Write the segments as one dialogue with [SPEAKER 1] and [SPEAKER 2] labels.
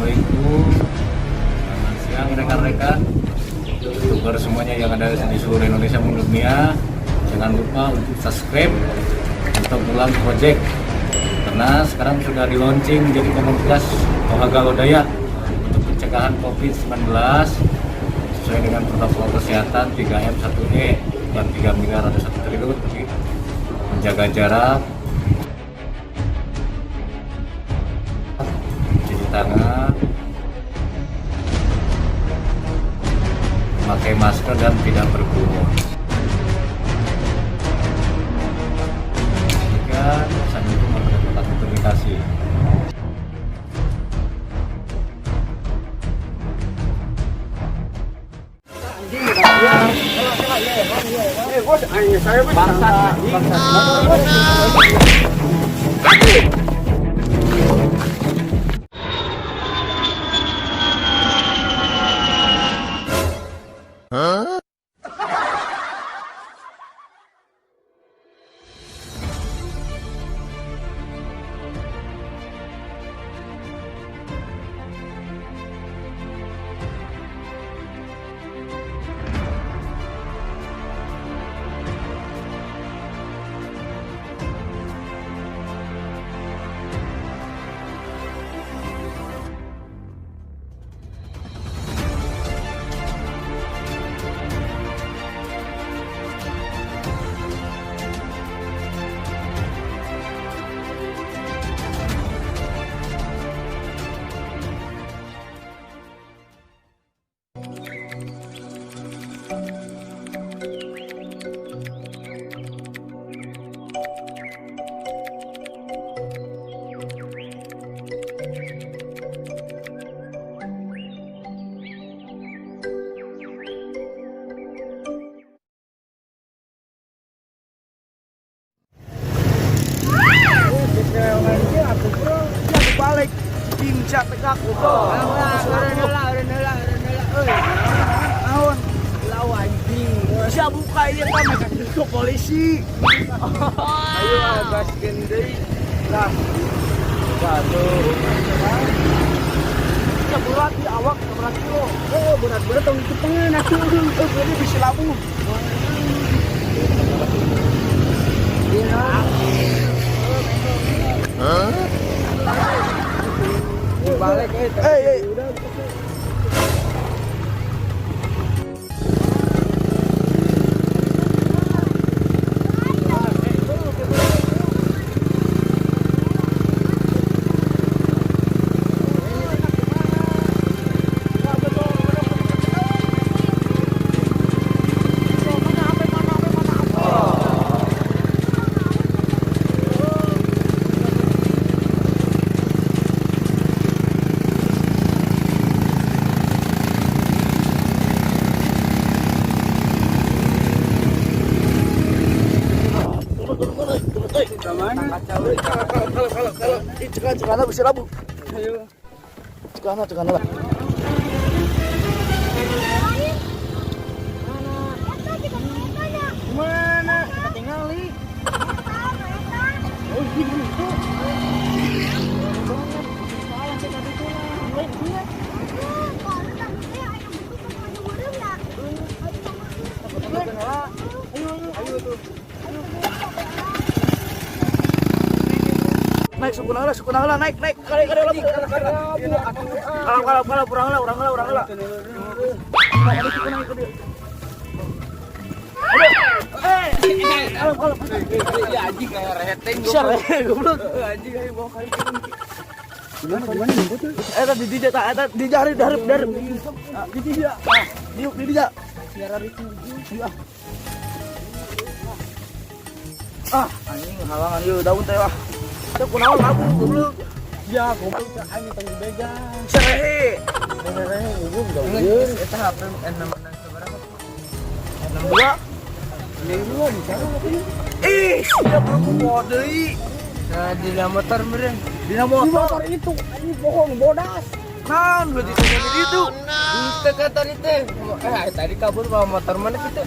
[SPEAKER 1] Assalamualaikum. Selamat siang rekan-rekan YouTuber semuanya yang ada di seluruh Indonesia maupun dunia. Jangan lupa untuk subscribe atau Pulang Project, karena sekarang sudah di launching menjadi komunitas Tohaga Lodaya untuk pencegahan COVID-19 sesuai dengan protokol kesehatan 3M 1E, bukan 3 miliar atau 1 triliun, tapi menjaga jarak, cuci tangan, memakai masker, dan tidak berkerumun. Jika saat itu tempat komunikasi.
[SPEAKER 2] Eh, bos, saya bangsat. Bangsat. Balik bisa tegak. Naon? Bisa buka ieu tah mereka ke polisi. Ayo gaskeun deui. Lah. Waduh. Ya berat di awak berat kilo. Oh, berat-berat tong dicepengeun atuh. Ini bisa labuh. Iya. Balik eh. Eh, eh. Kalau kalau kalau cekan cekan bisa labu. Ayo. Cekan cekan lah. Mana? Tinggali. Oh, gitu. Ayo tuh. Naik sukuna lah, sukuna lah, naik, naik, kali kali lah, kalau kalau kalau kurang lah, urang lah, urang lah. Eh, kalau kalau
[SPEAKER 3] Ya anjing kayak reteng
[SPEAKER 2] goblok.
[SPEAKER 3] Anjing ayo bawa kali.
[SPEAKER 2] Gimana gimana jemput? Eh tadi di eta di jari dari dari di dia. Di di dia.
[SPEAKER 3] Siaran itu.
[SPEAKER 2] Ah, anjing halangan ieu daun teh lah. Teu kunaon labu goblok.
[SPEAKER 3] Ya, goblok cak anjing tong dibegang.
[SPEAKER 2] Serehe.
[SPEAKER 3] Serehe goblok daun. Eta HP N66 sabaraha?
[SPEAKER 2] N62.
[SPEAKER 3] Ini dicari
[SPEAKER 2] Ih, sia belum mau deui.
[SPEAKER 3] Nah, di motor meureun.
[SPEAKER 2] Dina motor.
[SPEAKER 3] Motor itu anjing bohong bodas.
[SPEAKER 2] Kan lu ditunggu di itu.
[SPEAKER 3] Itu kata tadi teh. Eh, tadi kabur bawa motor mana gitu?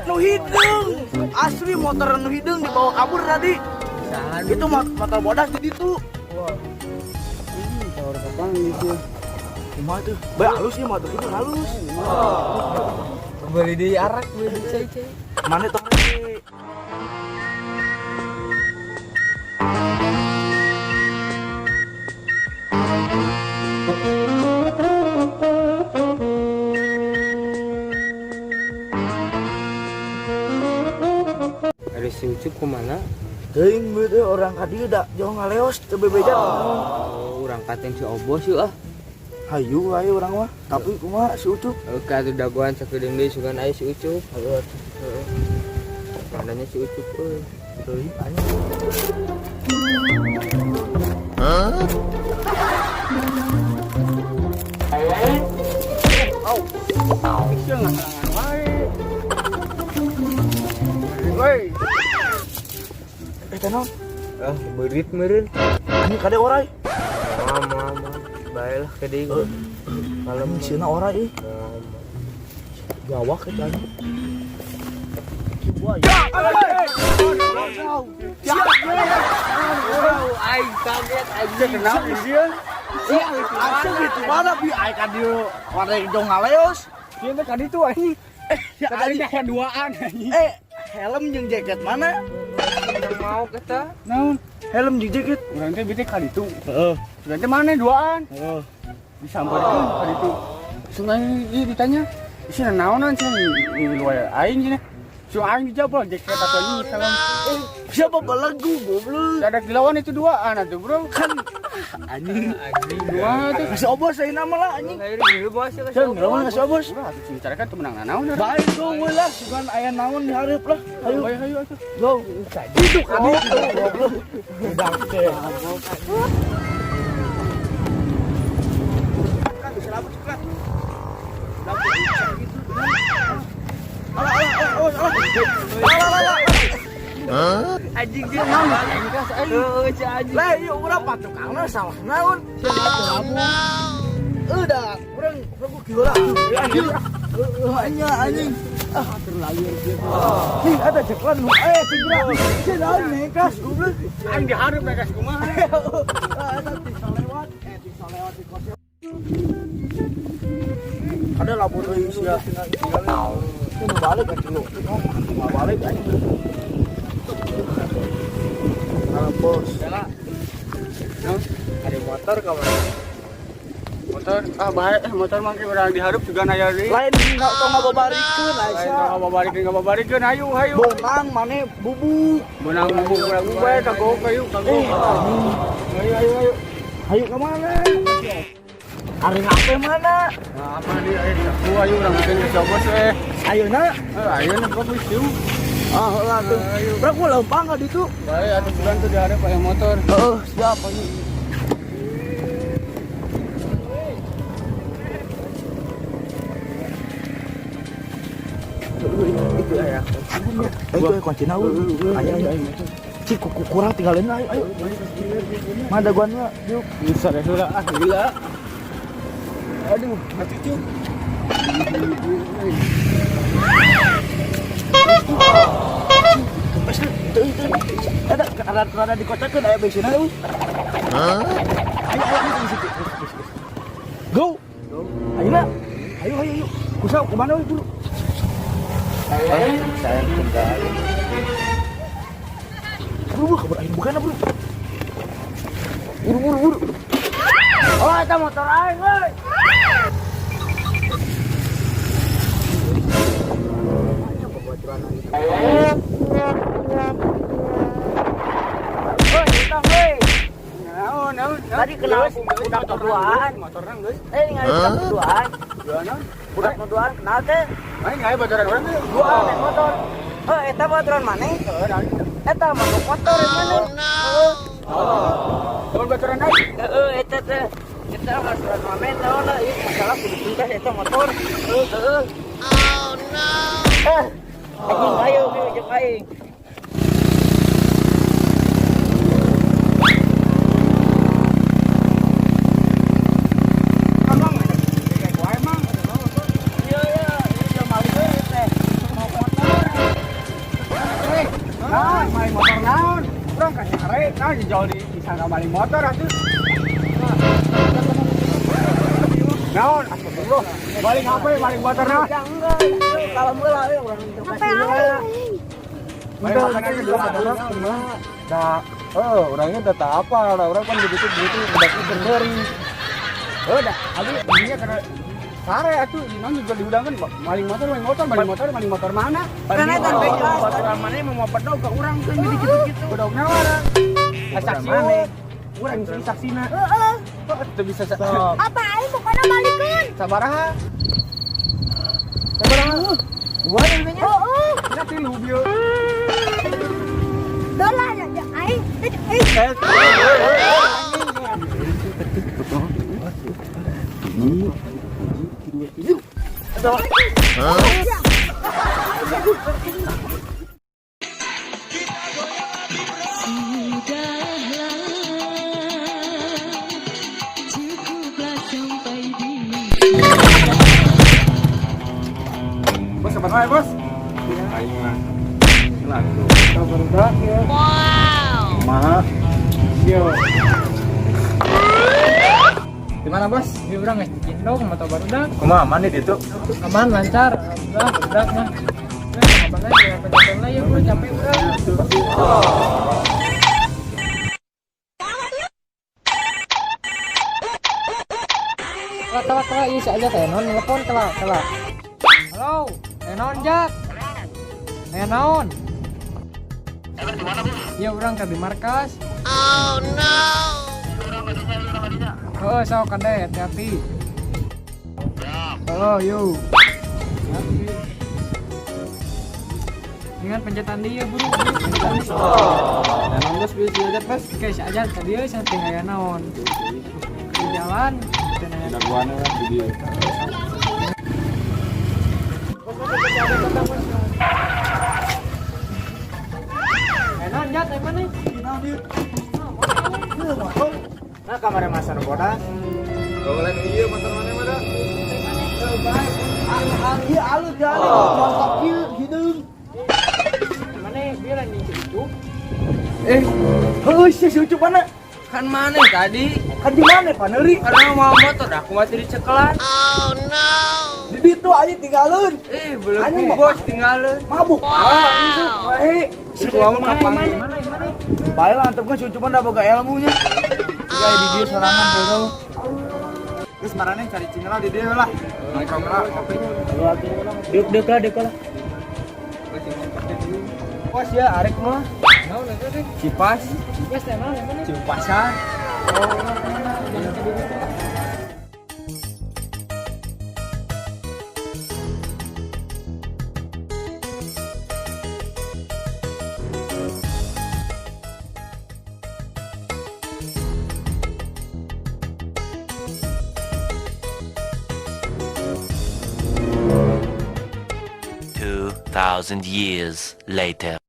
[SPEAKER 2] Nu hideung. Asli motor nu hideung dibawa kabur tadi. Itu motor bodas di situ.
[SPEAKER 3] Wah.
[SPEAKER 4] Orang kapan gitu.
[SPEAKER 2] Kumaha tuh? Bae halus ieu mah tuh itu halus.
[SPEAKER 3] Beli di arak, beli di cai-cai.
[SPEAKER 2] Mana tong rese?
[SPEAKER 3] Ada si Ucup kemana?
[SPEAKER 2] Teuing beuh teh orang ka dieu da jauh ngaleos teu bebeja.
[SPEAKER 3] Oh, urang katen si Obos yuk ah.
[SPEAKER 2] Hayu ayo urang mah, tapi kumaha si Ucup?
[SPEAKER 3] Oke, atuh dagoan sakedeung deui sugan aya si Ucup.
[SPEAKER 2] Hayu atuh.
[SPEAKER 3] Heeh. Mananya si Ucup euy.
[SPEAKER 2] Teuing anjing.
[SPEAKER 4] Sia ngahalangan wae. Woi,
[SPEAKER 2] Eh teh naon?
[SPEAKER 3] Ah, beurit meureun.
[SPEAKER 2] Anjing kade orai.
[SPEAKER 3] Mama, mama. Bae lah ke deui.
[SPEAKER 2] Kalem sieuna orai ih. Gawak eta anjing. Wah, ya.
[SPEAKER 3] Aing kaget aing.
[SPEAKER 4] kenal sih ya.
[SPEAKER 2] Asup gitu mana bi aing ka dieu warek jong ngaleos.
[SPEAKER 4] Dia teh ka ditu anjing.
[SPEAKER 2] Ya
[SPEAKER 4] Tadi
[SPEAKER 2] anjing.
[SPEAKER 4] kayak duaan anjing.
[SPEAKER 2] Eh, helm jeung jaket mana?
[SPEAKER 3] Mau kita?
[SPEAKER 4] Naon?
[SPEAKER 2] Helm jeung jaket.
[SPEAKER 4] Urang teh bete ka ditu.
[SPEAKER 2] Heeh.
[SPEAKER 4] Urang teh mana duaan?
[SPEAKER 2] Heeh.
[SPEAKER 4] Disamperkeun ka ditu. Sungai ieu ditanya, "Isina naonan cenah di luar aing cenah." Su aing dijabol jaket atau ini helm.
[SPEAKER 2] Siapa belegu goblok?
[SPEAKER 4] Ada dilawan itu duaan atuh, Bro.
[SPEAKER 2] Kan anjing.
[SPEAKER 3] Anjing.
[SPEAKER 4] Dua tuh.
[SPEAKER 2] Kasih obos ayeuna mah lah anjing.
[SPEAKER 3] Ayo dulu bos ya
[SPEAKER 2] Ceng, lawan kasih obos.
[SPEAKER 4] Udah atuh cing kan tuh menang nanaon.
[SPEAKER 2] Baik go we lah, sugan aya naon di hareup lah. Ayo,
[SPEAKER 4] Ayo ayo atuh.
[SPEAKER 2] go. Itu kan itu goblok. Udah teh. Kan bisa labut ceklat. Labut gitu. Alah, alah, alah, alah. Alah, alah, alah.
[SPEAKER 3] Anjing dia naon? Heeh, si anjing.
[SPEAKER 2] Lah, ieu urang patukangna salah naon? Udah, urang urang ku kieu lah. Anjing. Heeh, anjing. Ah, terlayar dia. Ih, ada ceklan nu eh tigra. Sia naon nekas goblok.
[SPEAKER 4] Aing dihareup nekas kumaha.
[SPEAKER 2] Ah, eta bisa lewat, bisa lewat di kos. Ada lapor deui sia. Ini balik kan dulu. Nggak balik anjing. Kalau bos.
[SPEAKER 3] Ada motor ka mana?
[SPEAKER 4] Motor ah bae motor mah ke urang dihareup juga aya deui.
[SPEAKER 2] Lain enggak tong ngababarikeun
[SPEAKER 4] Lain
[SPEAKER 2] Aisyah.
[SPEAKER 4] ngababarikeun ngababarikeun ayo ayo.
[SPEAKER 2] Beunang mane bubuk.
[SPEAKER 4] Menang bubuk urang bae kagok ayo kagok. Ayo ayo ayo.
[SPEAKER 2] Ayo ke mana? Ari HP mana?
[SPEAKER 4] Nah, apa di ayo aku ayo urang bikin ke bos eh.
[SPEAKER 2] Ayo na.
[SPEAKER 4] Ayo na bro siu.
[SPEAKER 2] Ah, heula tuh.
[SPEAKER 4] Ayo.
[SPEAKER 2] Bro, gua lempang ka ditu.
[SPEAKER 4] Bae atuh bulan tuh dihareup aya motor.
[SPEAKER 2] Heeh, siap anjing. Itu ya. Itu ya kuncina euy. Ayo ayo ayo. Cik kuku kurang tinggalin ayo ayo. Mana dagoannya, Yuk.
[SPEAKER 4] Bisa deh lah ah gila. Aduh, mati cuk.
[SPEAKER 2] Kempes lu. Itu itu. Ada ada ada dikocakeun aya bensinna euy. Ayo ayo ayo situ. Go. Ayo lah. Ayo ayo ayo. Kusau kemana euy dulu?
[SPEAKER 3] Saya tinggal.
[SPEAKER 2] Buru buru kabur aing bukan buru. Buru buru buru.
[SPEAKER 3] Oh, eta motor aing euy. Woi, utang woi.
[SPEAKER 4] Naon naon.
[SPEAKER 3] Tadi kenal budak berduaan.
[SPEAKER 4] Motorna geus.
[SPEAKER 3] Eh, ningali budak berduaan.
[SPEAKER 4] Duaan naon?
[SPEAKER 3] Budak berduaan kenal teh.
[SPEAKER 4] Aing aya baturan urang teh.
[SPEAKER 3] Duaan naik motor. Oh, eta baturan maneh?
[SPEAKER 4] Heeh, naon.
[SPEAKER 3] Eta masuk motor yang mana? Heeh.
[SPEAKER 4] Mun baturan aing.
[SPEAKER 3] Heeh, eta teh. Eta baturan maneh naon lah, ieu masalah kudu tuntas eta motor. Heeh, heeh. Oh no. Eh, anjing ayo jeung aing.
[SPEAKER 4] Abang, kayak wae mang.
[SPEAKER 3] Iya, iya, ieu maling euy teh. Mau motor.
[SPEAKER 4] Eh, naon maling motor naon? Urang ka nyare, naon dijual di disangka maling motor atuh. Naon? Astagfirullah. Balik HP, balik motor naon?
[SPEAKER 3] Enggak, kalau heula we urang
[SPEAKER 5] Apa aing?
[SPEAKER 4] Balik motor. Nah, oh, orangnya udah tak apa, orang kan begitu begitu udah berberi. Oh, dah, abi ininya karena sare atuh, naon juga diudangkan maling motor, maling motor, maling motor, maling motor mana?
[SPEAKER 3] Karena eta bebas, urang mana mau pedog ke urang kan jadi gitu-gitu.
[SPEAKER 4] Bedogna urang. Saksi mana? Urang jadi saksina.
[SPEAKER 5] Heeh.
[SPEAKER 4] Kok teu bisa
[SPEAKER 5] Apa aing pokoknya balikeun.
[SPEAKER 4] Sabaraha? Sabaraha? Dua namanya.
[SPEAKER 5] Heeh.
[SPEAKER 4] Nya tilu bieu.
[SPEAKER 5] Dolah ya aing. Eh.
[SPEAKER 4] Bos, sabar wae, Bos. Aing mah. Lagu. Sabar ya. Wow. Kumaha? Yo.
[SPEAKER 6] Gimana bos? Ini orang nggak dikindong atau baru dah?
[SPEAKER 1] Kumaha aman di ditu?
[SPEAKER 6] Aman lancar, alhamdulillah budak mah. Nah, abangnya jangan pencet lah ya, bro capek bro. Telah telah iya si aja teh non telepon telah telah. Halo, naon Jak? Naon? Iya orang ke di markas. Oh no. Oh, sok kade hati-hati. Halo, yuk. Ingat pencetan dia, buru.
[SPEAKER 4] Emang bos bisa aja, Bos.
[SPEAKER 6] Oke, si aja tadi euy saking aya naon. Di jalan, teu nanya.
[SPEAKER 4] Jagoan lah di dia.
[SPEAKER 6] Naon jat, ai mana?
[SPEAKER 4] Nah, kamar masa nu bodas. Boleh ieu motor mana mah da?
[SPEAKER 2] Ieu alus jalan, contok ieu hideung.
[SPEAKER 6] Mana bieu lain si Ucup.
[SPEAKER 2] Heuh, si Ucup mana?
[SPEAKER 3] Kan mana tadi?
[SPEAKER 2] Kan di mana paneuri?
[SPEAKER 3] Karena mau motor aku mati dicekelan.
[SPEAKER 2] Di ditu aja tinggalin.
[SPEAKER 3] Eh, belum
[SPEAKER 2] Anjing,
[SPEAKER 3] bos tinggalin.
[SPEAKER 2] Mabuk. Ah, itu. Weh, si ngomong kapan?
[SPEAKER 6] Mana mana?
[SPEAKER 2] Bae lah antepkeun si Ucup mah da boga ilmunya. Tiga di dia sorangan bro.
[SPEAKER 4] Terus marane cari cingela di dia lah. Naik kamera kopi.
[SPEAKER 3] Dek lah, dek lah. Bos ya, arek mah.
[SPEAKER 6] Naon eta teh?
[SPEAKER 3] Cipas,
[SPEAKER 6] Bos teh naon mana?
[SPEAKER 3] Cipasan.
[SPEAKER 6] Oh, mana? Jangan ke ditu.
[SPEAKER 7] Thousand years later.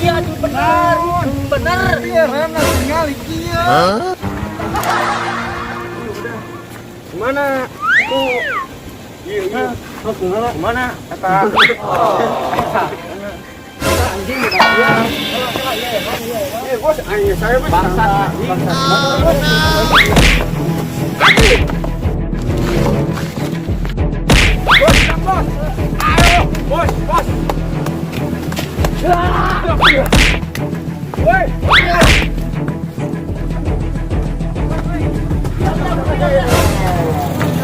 [SPEAKER 3] Iya, bener. Bener.
[SPEAKER 4] Iya, remna tinggal ieu.
[SPEAKER 7] Huh?
[SPEAKER 4] Mana? Tuh. Iya, iya. Terus kumaha? Mana? Eta. Eta. Anjing eta. Eh, bos, anjing saya bos. Bangsat, bangsat. Bos, bos. Ayo, bos, bos. Woi.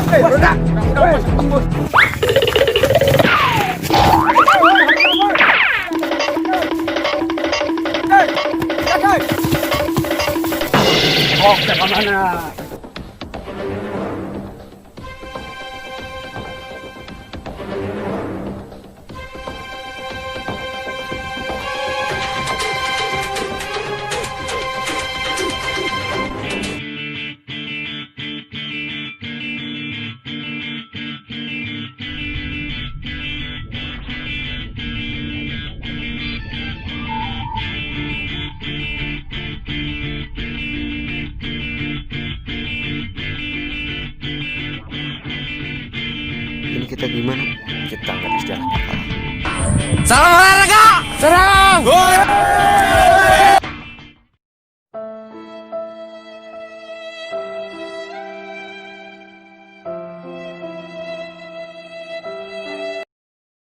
[SPEAKER 4] Hei, udah. Udah, bos. Oh, ke mana? Kita gimana? Kita nggak ada sejarahnya kalah.
[SPEAKER 6] Salam olahraga. Serang.